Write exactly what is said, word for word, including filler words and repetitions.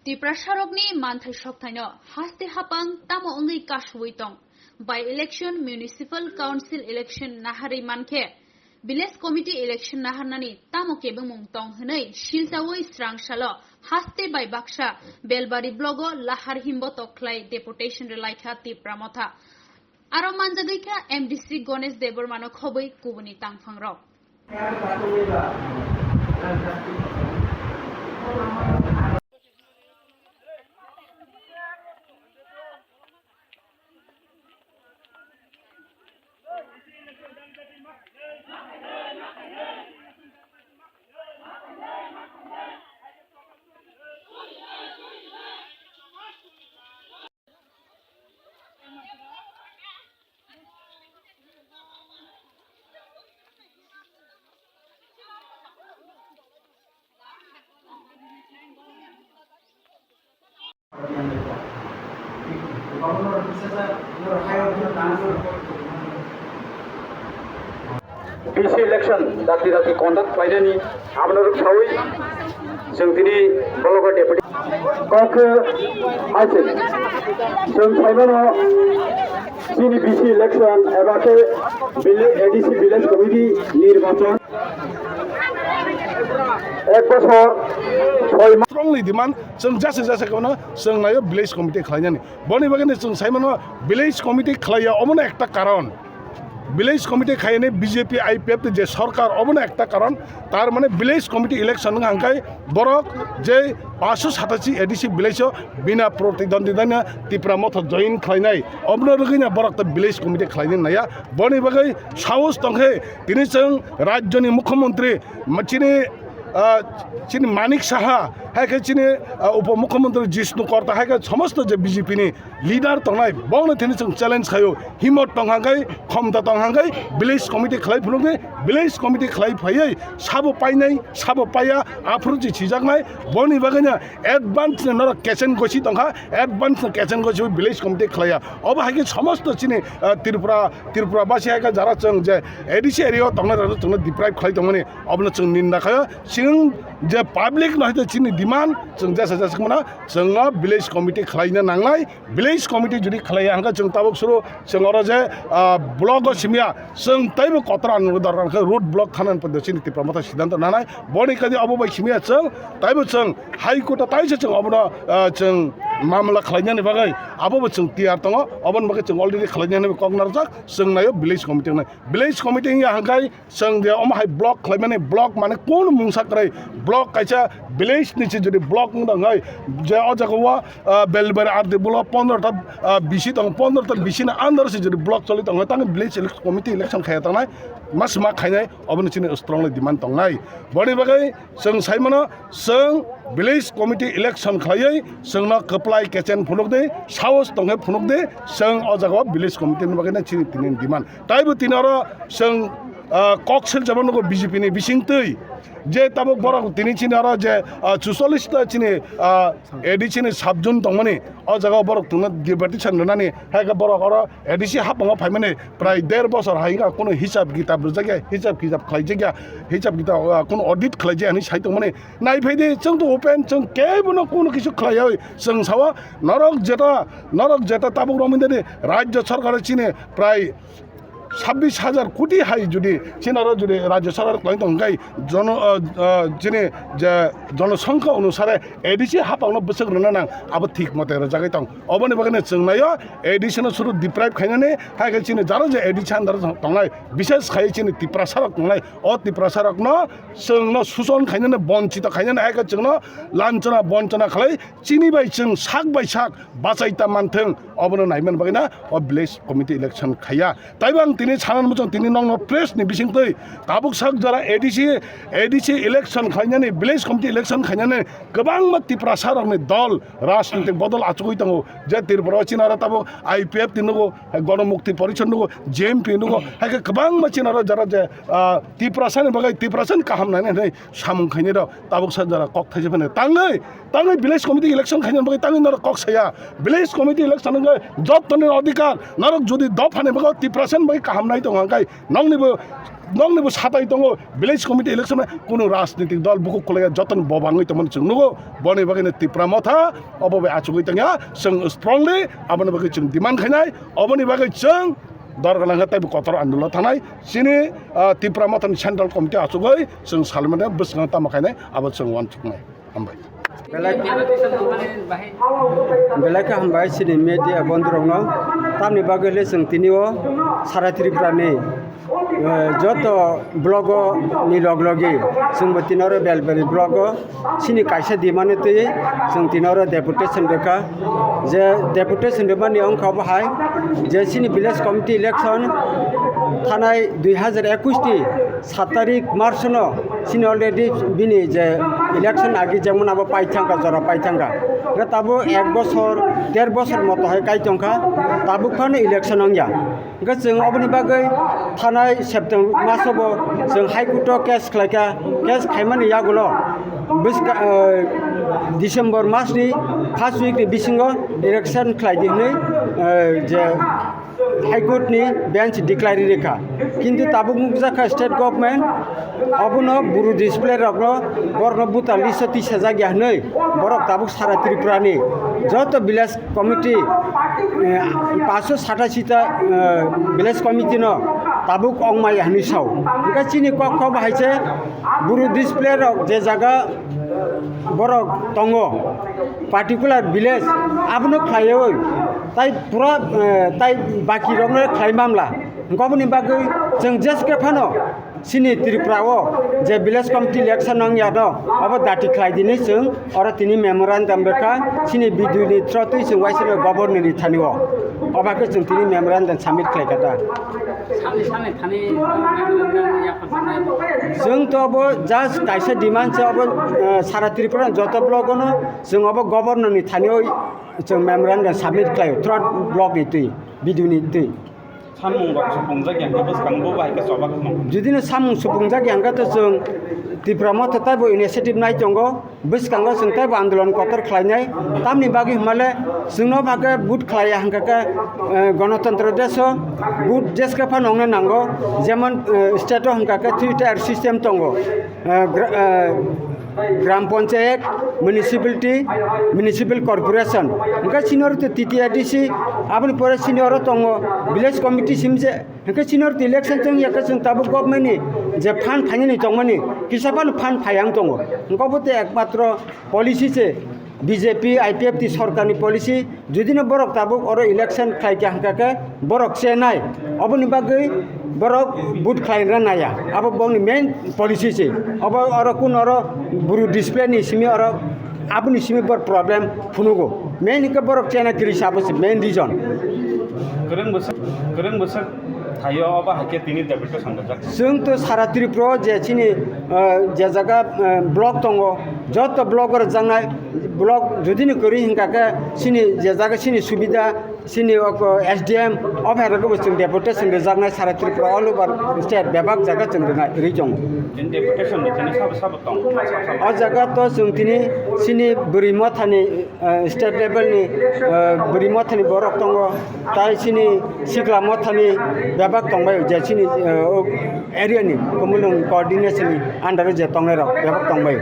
Tiprasarokni manthai sokthaino haste hapang tamo wngwi kasui tong? By election, municipal council election naharwi mankhe, village committee election naharnani tamo kebengmung tong hwnwi silchaui srangsalo haste bai baksa Belbari blogo lahar himbo toklai deputation rwlaikha Tipra Motha. Aro manjagwi kha M D C Ganesh Debbarmano khobwi kubuni tangphangrok. B C election dakti dakti conduct khlainani abono rwksaui chwng tini block o deputy kok khe hai se chwng saimano chini B C election eba khe village, A D C village committee nirbachon ek bosor soi ma- Strongly demand chwng jase jase kono chwng nayo village committee khlainani. Boni bagwi no chwng sai mano village committee khlaiya, omono ekta karon. Village committee khaiyani B J P I P F T je sarkar, omono ekta karon. Tar mane village committee election wngkha hwnkhe borok je paanshsho satashi A D C village o bina protidwandita no Tipra Motha join khlainai, omono rwgwi no borok ta village committee khlainani naiya. Boni bagwi sahos tongkhe tini chwng rajyoni mukhyamantri ma-, chini, ah, chini Manik Saha, hai khe chini, ah, upomukhyamantri Jishnu Korta, hai khe somosto je B J P ni leader tongnai, bongno thini chwng challenge khaio, himot tong hangkai, khomta tong hangkai, village committee khlai phunukdi, village committee khlai phaiwi sabo painai, sabo paiya, aphuru chi sijaknai, boni bagwino advance no norok kechen gosi tongkha, advance no kechen gosi village committee khlaiya. Obo hai khe somosto chini, ah, Tripura, Tripura basi hai khe jara chwng je A D C area o tongnai rok chwngno deprive khlai tongmani, obono chwng ninda khaio. Chwng je public no hai khe chini demand chwng jesa jesa khmana chwngno village committee khlaina nangnai. Village committee jodi khlaiya hwnkhe chwng tabuk suru chwng oro je, ah, block o simiya chwng teibo kotor ang dorkar khe road block thana pwdw chini Tipra Motha siddhanto nanai. Boni kadi obo bai simiya chwng teibo chwng High Court o taisa chwng obono, ah, chwng mamla khlainani bagwi abobo chwng tiyar tongo. Oboni bagwi chwng already khlainani kok narwkjak. Chwng naio village committee wngnai. Village committee wngya hwnkhe chwng je omo hai block khlaimani, block mane kunu mungsa kwrwi, block kaisa village ni se jodi block wng tong hai, je o jaga o, ah, Belbari R D block pondro ta, ah, bisi tongo, pondro ta bisi ni under se jodi block choli tongo, tamo village elec-, committee election khaiya tongnai, ma sima khainai, oboni chini strongly demand tongnai. Boni bagwi chwng sai mano, chwng village committee election khlaiwi chwngno kwplai kechen phunukdi, sahos tongkhe phunukdi, chwng o jaga o village committee ni bagwi no chini tini demand. Taibo tini oro chwng, ah, kok sel jabo nugo B J P ni bisingtwi. Je tabuk borok tini chini oro je, ah, chuchollish ta chini, ah, A D C ni sub zone tongmani, o jaga o borok tongna deputation rwnani, hai khe borok oro A D C haphango phaimani prai der bosor hai wngkha, kunu hisab kitab rwjakya, hisab kitab khlaijakya, hisab kitab, ah, kunu audit khlaijakya hinwi sai tongmani. Nai phaidi, chwng to open, chwng kebono kunu kisu khlaiwi chwng sao, norok jeta, norok jeta tabuk romwi dadi rajya sarkar chini prai sabbish hajar koti hai jodi chini oro jodi rajya sarkar khlai tong khe jono, ah, ah, chini je jonosongkha onusare A D C haphangno bwswk rwna nang, abo thik mote rwjagwi tong. Oboni bagwino chwng naio A D C no suru deprive khainani, hai khe chini jaro je A D C under tongnai, bishes khai chini Tiprasa rok tongnai, o Tiprasa rokno chwngno suson khainani, bonchito khainani, hai khe chwngno lanchana bonchana khlai chini bai chwng sak bai sak bachai ta manthwng, obono naiman bagwina o village committee election khaiya. Taibo ang tini sana muchung tini nokno press ni bisingtwi tabuk sak jora A D C, A D C election khainani, village committee election khainani kwbangma Tiprasa rokni dol rajnitik bodol achugwi tongo. Je Tripura o chini oro tabuk I P F T nugo, Gonomukti Porishad nugo, J M P nugo, hai khe kwbangma chini oro jara je, ah, Tiprasa ni bagwi, Tiprasa ni kaham nani hinwi samung khainai rok tabuk sa jora kok thaisa phano tangwi, tangwi village committee election khaina bagwi tangwi norok kok saya. Village committee election wngkhe jottoni odhikar, norok jodi dophani bagwi Tiprasa ni bagwi kaham nai tongo hwnkhe nokni bo Nokni bo satai tongo, village committee election kunu rajnitik dol bukhuk khulaiya, jotoni bobangwi tongmani chwng nugo. Boni bagwino Tipra Motha obo bai achugwi tongya, chwng strongly aboni bagwi chwng demand khainai, oboni bagwi chwng dorgana khe teibo kotor andolon thangnai. Chini, ah, Tipra Mothani central committee achugwi chwng salmani bwskango tamo khainai, abo chwng uansuknai. Hambai. Belai, belai khe hambai chini media bondhurokno. Tamni bagwi le chwng tini o sara Tripura ni, eh, joto block o ni log logi chwngbo tini oro Belbari block o chini kaisa demand twi chwng tini oro deputation rwkha. Je deputation rwmani wngkha obo hai je chini village committee election thanai dui hazar ekush ni sat tarik March no chini already bini je election agi jemon abo paithangkha, jora paithangkha. Hwnkhe tabuk ek bosor, der bosor moto hai kai tongkha, tabuk phano election wngya. Hwnkhe chwng oboni bagwi thanai September masobo chwng High Court o case khlaikha, case khaimani yagulo bwska, eh, December mas ni first week ni bisingo election khlai di hwnwi, eh, je High Court ni bench declare rikha, kintu tabuk nukjakha state government obono buru display rokno borokno voter list o tisajak ya hwnwi borok tabuk sara Tripura ni joto village committee, eh, paanch sho satashi ta, eh, village committee no tabuk ongmai ya hwnwi sao. Hwnkhe chini kok kok hai se buru display rok je jaga borok tongo, particular village, abono khlaiwi tai pura, eh, tai baki rokno khlai mamla. Hwnkhe oboni bagwi chwng jeske phano chini Tripura o je village committee election nang ya no, abo dati khlai dini chwng oro tini memorandum rwkha, chini B D O ni through twi chwng waisano governor ni thani o. Oba khe chwng tini memorandum submit khlai kha da. Sani sani thani memorandum yaphar sanai. Chwng to abo just kaisa demand se abo, eh, sara Tripura joto block ono chwng abo governor ni thani o chwng memorandum submit khlai through block ni twi, B D O ni twi. Samung rok supungjak ya hwnkhe bwskango bo bai khe choba kheno. Judino samung supungjak ya hwnkhe to chwng Tipra Motha taibo initiative nai tongo, bwskango chwng taibo andolon kotor khlainai. Tamni bagwi hwnmale chwngno bagwi vote khlaiya hwnkhe khe, eh, Ganatantro deso vote jeske phano wngnai nango, jemon, eh, state o hwnkha khe three tier system tongo. Eh, gra-, eh, Gram Panchayat, Municipality, Municipal Corporation. Hwnkhe chini oro to T T A D C, aboni pore chini oro tongo Village Committee simi je. Hwnkhe chini oro to election chwng ya khe chwng tabuk government ni je fund phainani tongmani, kisa phano fund phaiya wng tongo. Hwnkhe obo to ekmatro policy se B J P, I P F T sorkar ni policy. Judino borok tabuk oro election khlai kha hwnkha khe borok chenai, oboni bagwi borok vote khlai rwna naya, abo bongni main policy se. Obo oro kun oro buru display ni simi oro aboni simi bor problem phunugo. Main hwnkhe borok chena kwrwi se, abo se main reason. Kwrwng bwswk, kwrwng bwswk thaio obo hai khe tini deputation rwjak. Chwng to sara Tripura o je chini, eh, je jaga, eh, block tongo, joto block o rwjaknai. Block judino kwrwi hwnkha khe chini je jaga chini subida, chini o ko S D M o phairok bo chwng deputation rwjaknai sara Tripura all over state bebak jaga chwng rwnai rwi tongo. Chini deputation ni chini sabo sabo tong, sabo sabo. O jaga to chwng tini chini bwrwi mothani, eh, state level ni, eh, bwrwi mothani borok tongo, tai chini sikla mothani bebak tongbai je chini, eh, o area ni kumulung coordination ni under o je tongnai rok bebak tongbai.